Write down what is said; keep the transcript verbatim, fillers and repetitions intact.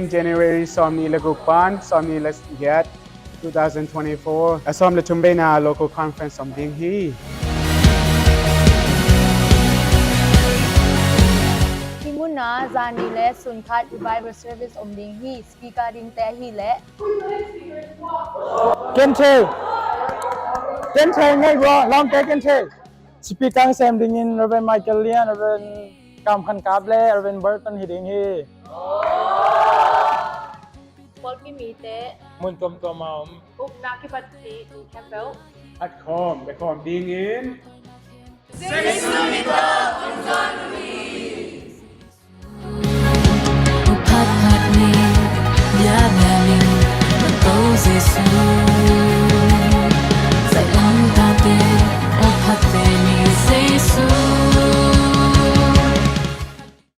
January sawmnih le guk pan sawmnih le giat, two thousand twenty-four, a sawm le thum beina local conference om ding hi. Hih munah zani le sunkhat revival service om ding hi. Speaker dingte ahih leh Ken Thei. Ken Thei ngei bua, lawmte Ken Thei. Speaker sem dingin Reverend Michael Lian, Reverend Kam Khan Kap le Reverend Burton hi ding hi. Pawlpi mite mun tuamtuam a om ukna kibatpih mi khempeuh at khawm, bia khawm dingin